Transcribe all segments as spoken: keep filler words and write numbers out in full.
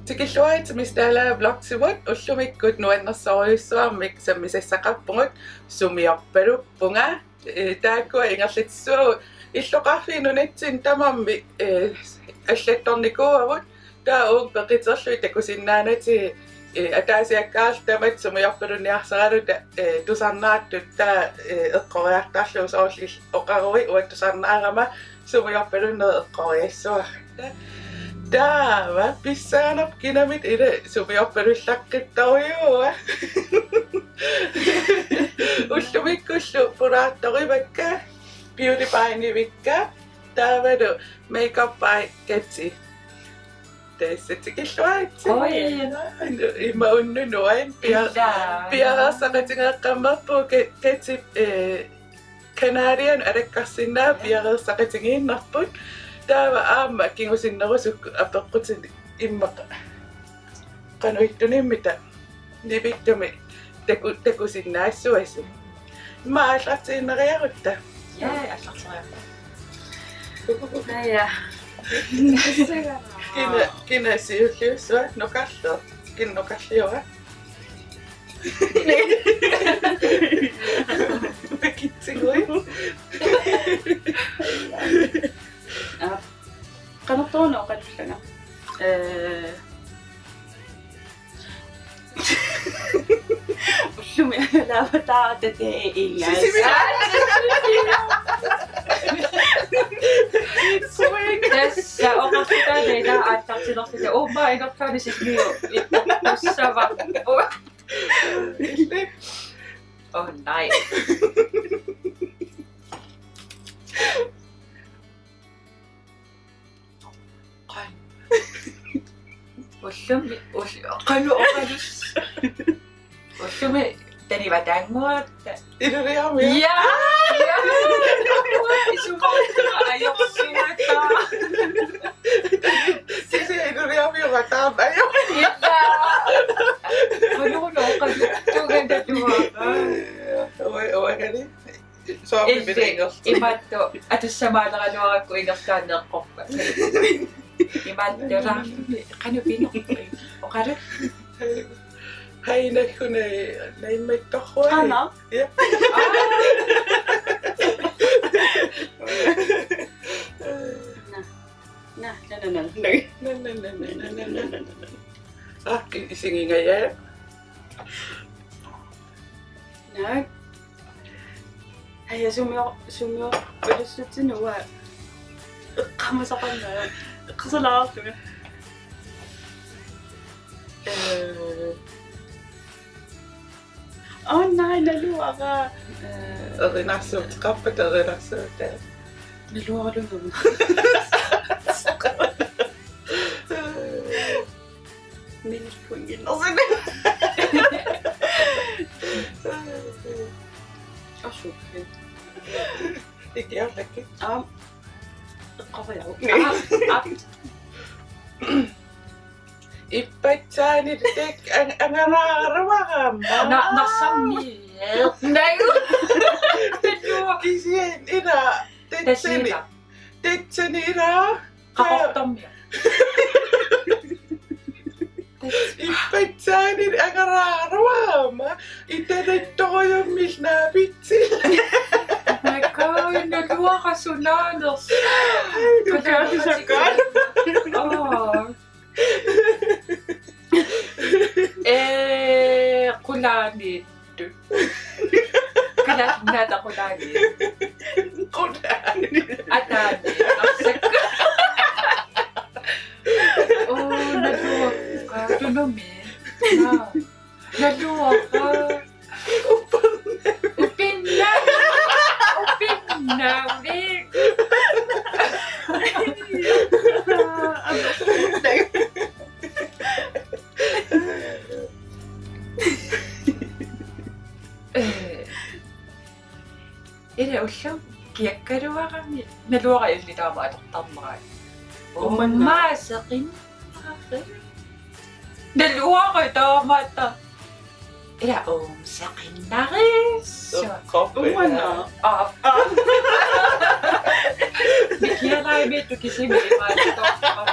Tikilluaritsi Miss Dalager Vlogsimut. Ullumikkut nuannersorujussuarmik sammisassaqarpugut, sumiorpaluppunga. Ee, taakkua ingerlatsissuagut illoqarfiit nunatsinni tamarmik, ee, allattornikuuagut. Taava uunga peqiterlugit takusinnaanatik, ee, ataasiakkaarluta tamatta sumiorpalunniarsaraluta, ee, tusarnaartut, taava, ee, eqqoriartarlugu soorlu oqaruit uanga tusarnaarama sumiorpalunneq eqqoriassuara. Taava pissaanerput kinamita ila sumiorpalullaqqittorujuua. Ullumikkullu pulaartorivakka, Beauty by Nivikka, taavalu Makeup by Katy. Tassa tikilluaritsi. Oj. Ima unnuk nuann pia-, ila, piareersaqatigeeqqammerpugut Ka-, Katy, ee, kanalianut alakkarsinnaavat, piareersaqatigiinnarput. Taava aamma kingusinnerusukkut apeqqutinik immaqa qanoq ittunimmita Nivikkami taku-, takusinnaassuasi. Immaqa aallartiinnariarutta. Ja, aallartiinnariarutta. Ja, ja. Kina, kina siulliussua, nukarleq. Kina nukarliua? Makitsigui. Aa, qanortoq una oqalullunga? Ee. Ullumi laavataartut inga. Sisimi. Tassa oqarfitaa ila aallartilerluta. Uummaa ingerlaannaq sisimiu ippoqqussavaa. Oh, nej. Qan-, ullumi, ull-, qanoq oqalus-, ullumi taniva taannguatta. Ilulissarmi? Ja! Ja! Isumaattuga ajorsuata. Sisi Ilulissarmi vataam ajo. Ja! Qanoq oqaluttuga tatuara. Oi, oi, kani. Soormi illi pineqartoq. Imaattoq atussamaaleraluarakku ingerlaannaq eqqorpat. Imaattoq la. Qanoq pineqartoq? Oqalu? Hej, nakkuna naimmattorrua. Qanoq? Ja. Aa. Na. Na, na, na, na. Na, na, na. Ah, i-, isigingaja. Na. Hej, sumio-, sumio-, palassutsinua. Eqqaamasaqarnera. Eqqarsalaarlunga. Eh. Oh, nej, naluara. Eh. Erinarsuuteqarpat, erinarsuuteqarpat. Naluaralunga. Minuttunnginnersuni. Asuki. Ikiorlakki. Aam. Eqqoriaruk. Aap, aap. Ippassaani tak-, ang-, angalaaraluarama. Na-, narsarmi. Naju. Kisianni ila tassani. Tassani. Tassani ila. Qaqortormia. Ippassaani angalaaraluarama. Italattorujummik naapitsi. Oh my God, naluara sunaanersoq. Ai, nukaasisakka. Oh. Ee, qulaaniittut. Kalaallit Nunaata qulaaniittut. Qulaaniittut. Ataani, arsakka. Oo, naluara. Tunumi. Naa. Naluara. Upinna-, upinnaavik. Ee. Ila ullumi kiakkaluarami naluara illit taama atortarnerai. Umanna. Uummaa seqinnari. Naluara taama ator-. Ila uummaa seqinnari. Umanna. Aa. Aa. Nikialaamiittut kisimi imaattoq.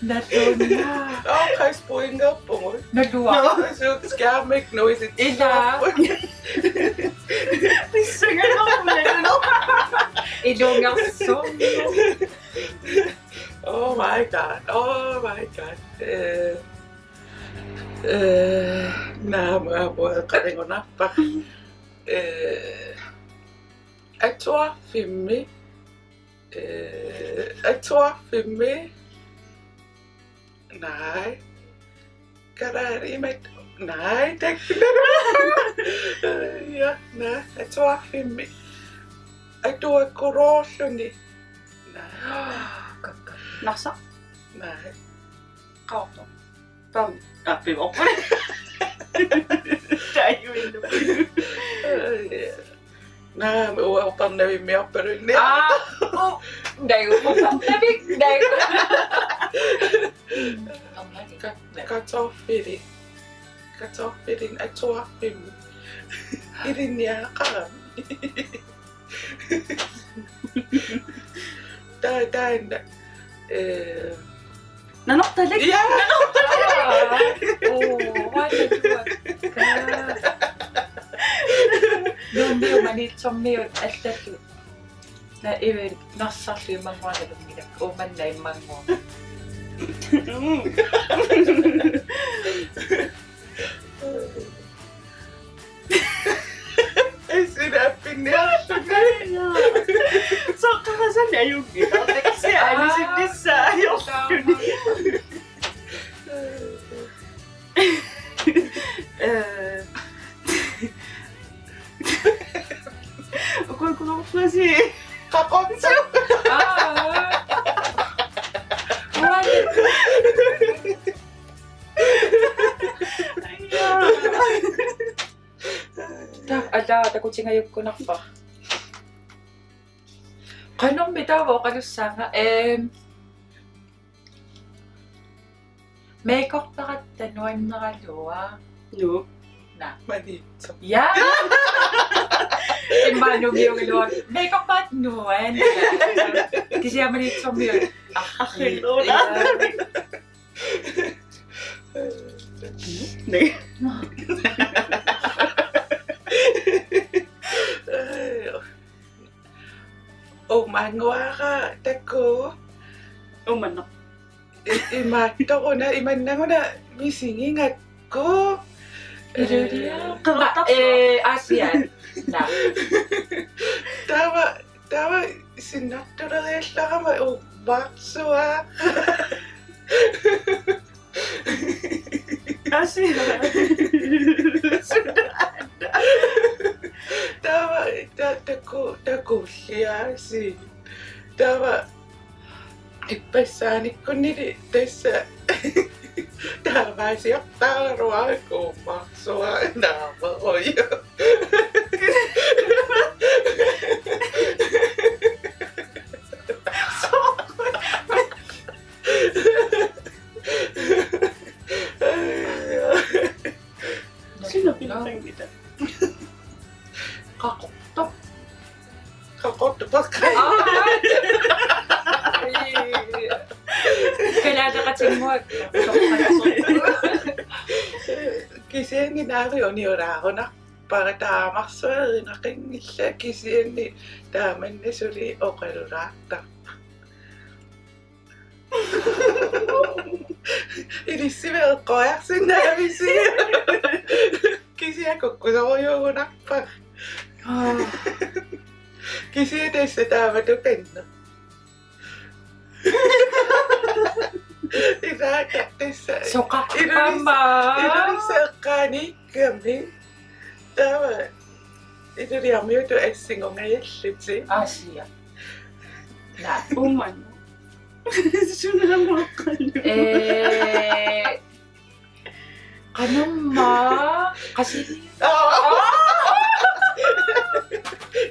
Naluara. Aa, qas pointerpugut. Naluara. Suut skærmik nuisit. Ila. Pissangaluarput naluara. Ilungersunnersoq. Oh my God. Oh my God. Eh, eh, naamik apuat qalingunarpa. Eh, atuarfimmi. Eh, atuarfimmi. Nej. Karaarimat. Nej, tak. Ja, nej. Atuarfimmi. Atuakkuroorluni. Nej. Kakka. Narsaq? Nej. Qaortoq. Paami. Aa, pivoq. Tajuinnu. Naamik, uanga Upernavimmiorpalunni. Aa, u-, dai, Upernavik, dai. Ka-, kartoffili. Kartoffilin atuarfimmi. Ilinniagaqarami. Taa-, taanna. Eh. Nanortalik? Ja! Nanortalik! Aa, oo, uanga takuakka. Nuummiut Maniitsormiut allallu. Naa, ivi, Narsarlu immannguaq nalunngilakka. Uummannaq immannguaq. Sinappinniarluni. Soqqarasani ajunngilaq. Taksi aalisinnissaa ajorluni. Eh. Uku-, uku-, uku-, si. Qaqortoq. Aa. Uani. Taa, alaa, takutingajukkunarpara. Qanormi taava oqalussaanga, ehm, makeupperatta nuanneraluaq. Nuu. Naa. Maniitsoq. Ja. Immaqa nuummiugaluarlunga. Makeupperatta nuan. Kisianni Maniitsormiut. Arri. Ja. Naa. Uummannguara takuuk. Uummannaq. I-, imaattoruna, imannaguna misigigakku. Ilulia. Eh, qeqertarsuaq. Eh, Aasiaat. Naa. Taava, taava sinnattulereerlarama uummarsuaq. Aasiaat. Taava ta-, taku-, takuulliaasiit. Taava ippassaaniikkunnili tassa taamaasiortaaraluarakku uummarsuaq naamik. Suna pinaqanngilaq? Qaqortoq. Qaqortoq pakka. Aa. Kalaalaqatinnguaq. Kisianni naamik uniulaarunarpara, taamarsuaq erinaqanngillat, kisianni taamanna suli oqalulaartarpoq. Ilissiveeqqoriarsinnaavisi. Kisianni kukkusorujuugunarpara. Aa. Kisianni tassa taamatut kanna. Ilaakka tassa. Soqarpama. Ilulis-, iluliseqqaaniikkami. Taava iluliarmiutut assingungajallutik. Aasiaat. Naa. Uummannaq. Sunaluaqqalu. Eh, qanormaa, qasili. Aa.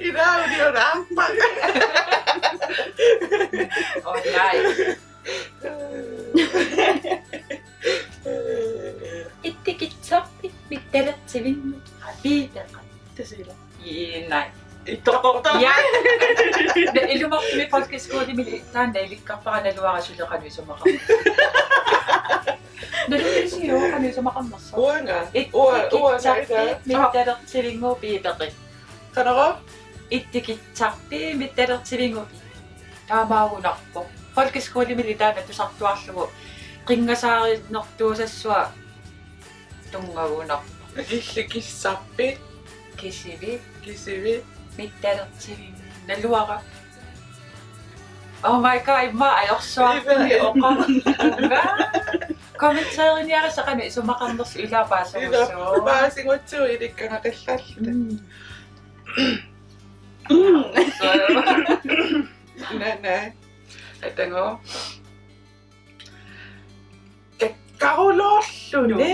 Ilaa, uniulaarpara. Oh, nej. Ittikitsaarpit mittalertivinnut apiitaqat. Tassa ilaa. Ii, nej. Ittoqqortoq. Ja. Ilumut mi folkeskolimi taanna ilikkarpara naluara suli qanoq isumaqarpa. Nalunngisio, qanoq isumaqarnersoq? Uanga. Uanga, uanga, Ittikitsarpit ila. Mittalertivinnguup piipeqi. Qanoq? Ittikitsarpit mittalertivinnguup. Taamaagunarpoq. Folkeskolimiilli taanna tusartuarlugu qinngasaarinnertuusassua tunngagunarpoq. Illikitsarpit. Kisivit. Kisivit. Mittalertivinnguup. Naluara. Oh my God, immaqa ajorsuarpuni. Iva. Oqarpunga. Kommenteriniarisa qanoq isumaqarnersoq, ilaa paasigussuugut. Ilaa paasigussuugut, ilikkagaqallaarluta. Mm. Mm. Naa, naa. Atagu. Kakkarulorluni.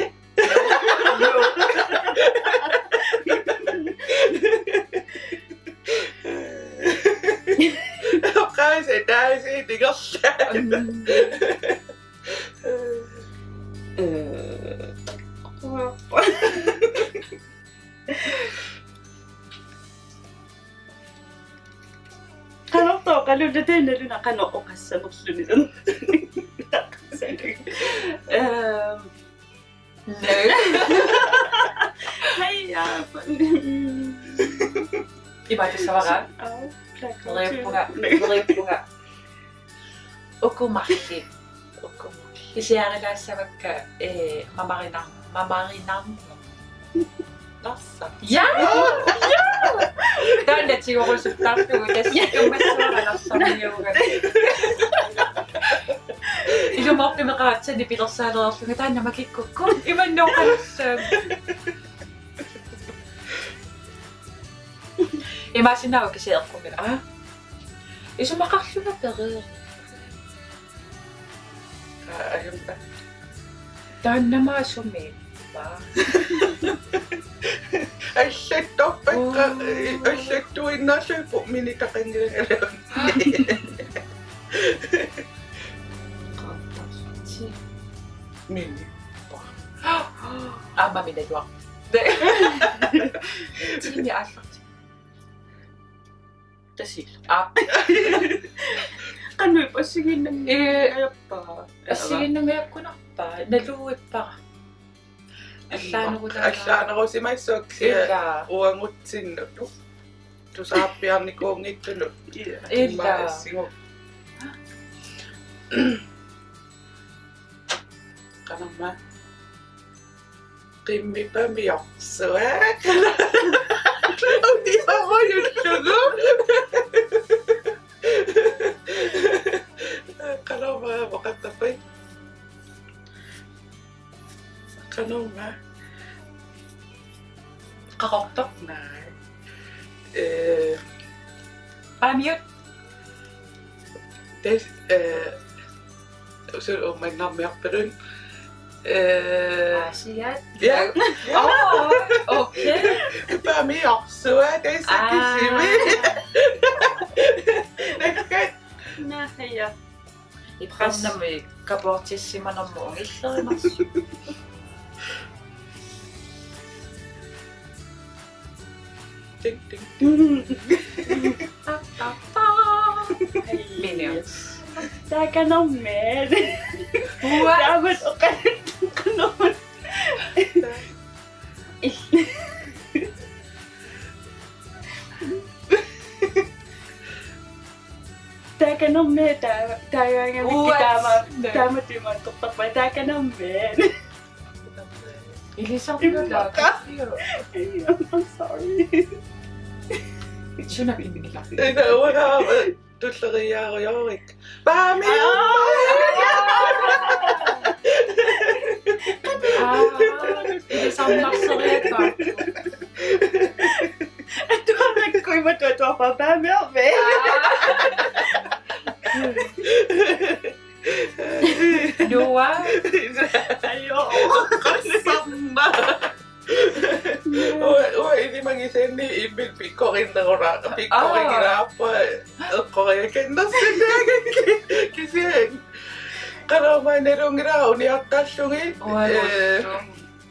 Oqaasi taasi tigerla. Ee. Qanortoq oqaluttuinnarluni qanoq oqassanerluni. Ehm. No. Hej, ja. Imaattussavara? Au, blackout. Neriuppunga, neriuppunga. Uku marluk. Uku marluk. Pisiarilaassavakka, eh, mamarinar-, mamarinar-, Narsa. Ja! Ja! Taanna tigorusuttarlugu tassa. Ja. Tummassuara narsarniuga. Ilumoortumik qaratsanni pilersaalerlunga taanna makikkukku. Imannoqalersaaq. Imaassinnaavoq kisianni eqqumiilerpunga. Aa. Isumaqarlunga pereer. Aa, ajunpa. Taannama sumiippa. Allattorpakka, oo, allattuinnarlugu minitaqanngilanga. Qatarti. Minippa. Aamma minajuaq. Timi aallarti. Tassa. Aa. Qanoq assigiinnanngilaq. Ee, ajappa. Assigiinnanngilaq, kunarpa. Naluippara. Allaanerulaarpara. Allaanerusimassuaq. Ilaa. Uagutsinnut. Tusaappiarnikuunngitsunut. Ilaa. Ilaa. Assigu. Qanormaa. Qimmipamiorsuaq. Ukisamajullugu. Qanormaa oqartarpai. Qanormaa. Qaqortoq. Naa. Eh. Paamiut. Tassa, eh, usul uumannarmiarpalun. Eh. Aasiaat. Ja. Ja. Oh, okay. Paamiorsuaq tassa. Aa. Kisimi. Nakkat. Naa, ja. Ippannami kapoortissimanermut ungillerimasoq. Ting, ting, ting. Minions. Taakanermik. What? Taamatut oqaluttuinnarlugu. Taakanermik taa-, taagaangamikku. What? Taama, taama tiimaattortarpai taakanermik. Ilisarnulaa. Immaqa. I'm sorry. Suna pinnilaq. Ina uanga. Tulleriiaarujoorikka. Paami! Aa, ilisarnarseriakka. Atuarakku imatut atuarpara paamiarmi. Aa. Noah. Ajo. Qassarna. Uanga, uanga ilimagisaanni imminut pikkorinnerulaarpara, pikkorinngilaq, eqqoriakannersinnaagakkit kisianni. Qanormaa nalunngilara uniartarlugit. Uanga, eh, luuttu.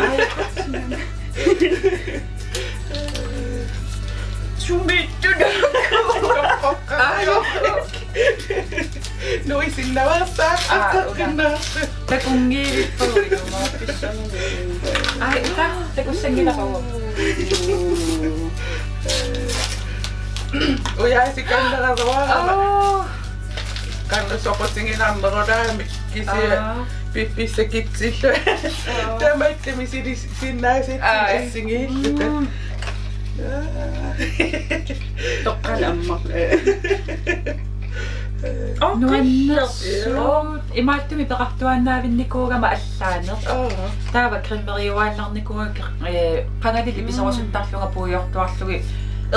Ai, sumiittunut. Ai, nuisinnaveersaaq. Aa, una. Takunngivipput ilumut. Ai, ila, takussanngilara. Ujaasikannerava. Aa. Qanoq soqutiginarnerulaamik kisianni. Aa. Piffissaq kitsillugu. Aa. Tamatta misilisinnaasatsinnik. Ai. Assigiilluta. Mm. Aa. Toqqaannaq aamma. Aa, nuannersuut. Imaattumik peqartuaannaavinnikuugama allaaneq. Aa. Taava cremeriuaannarnikuugakku, ee, qangali lipisorusuttarlunga puigortuarlugit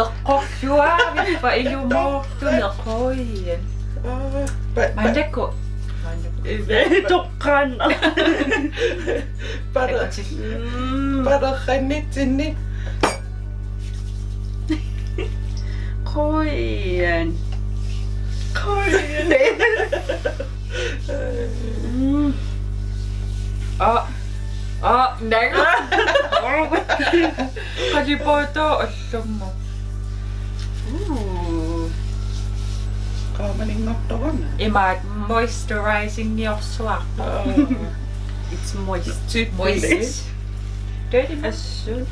eqqorluaavippa ilumoortumik eqqorian. Aa, pa-, pa-, Maannakkut. Ila. Toqqaannaq. Pare-, Akutil. Mm. Pareqqannitsinni. Qujan. Qujan. Mm. Aa. Aa, naga. Qalipaataavoq allaammut. Uu. Qaamaninngortoruna. Imaat moisturizingiorsuarpoq. Aa. It's moist. Tip. Moist. Dirty moist. Assut.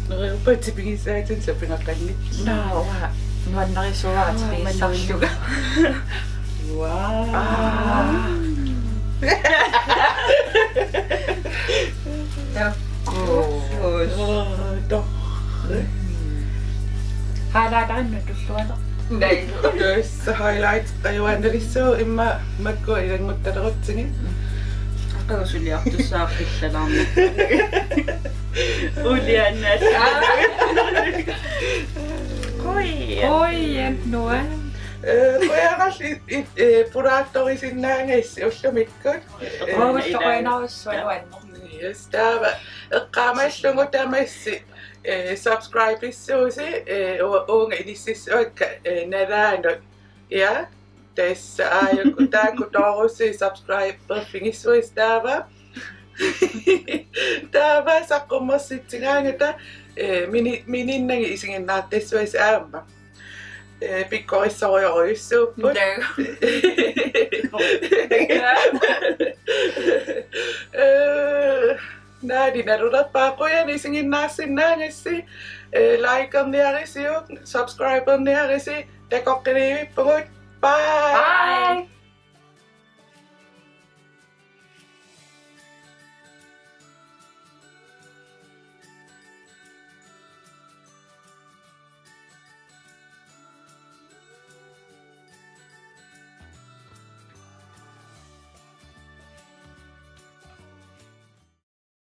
Neriuppat tipigissaatinik sapinngeqanngitsoq. Naa, uanga. Nuannarisuuara. Aa, tipigissaarlunga. Wow. Aa. Takkuus. Aa, torrak. Highlighterinut tulluata. Nei. Tassa highlight qajuaannalissuuvoq immaqa makku ilannguttalerutsigit. Aqagu suliartussaaqqillalaarmi. Ulianna. Aa. Qujan. Qujan, nuann. Ee, qujanarlu i-, i-, ee, pulaartorisinnaagassi ullumikkut. Qujanarsuaq nuann. Yes, taava eqqaamallugu tamassi, ee, subscribissuusi, ee, u-, uunga inississuakka, ee, nalaanut. Ja, tassa aajuku taakku toorussi subscriberfigissuisi taava. Taava saqqummersitsigaangata, ee, mini-, mininnagit isiginnaartassuasi aamma. Ee, pikkorissorujorujussuupput. Nda. Ee, naali nalulerpara, qujanaq isiginnaarsinnaagassi, ee, likerniarisiuk, subscriberniarisi, takoqqikkumaarpugut. Bye.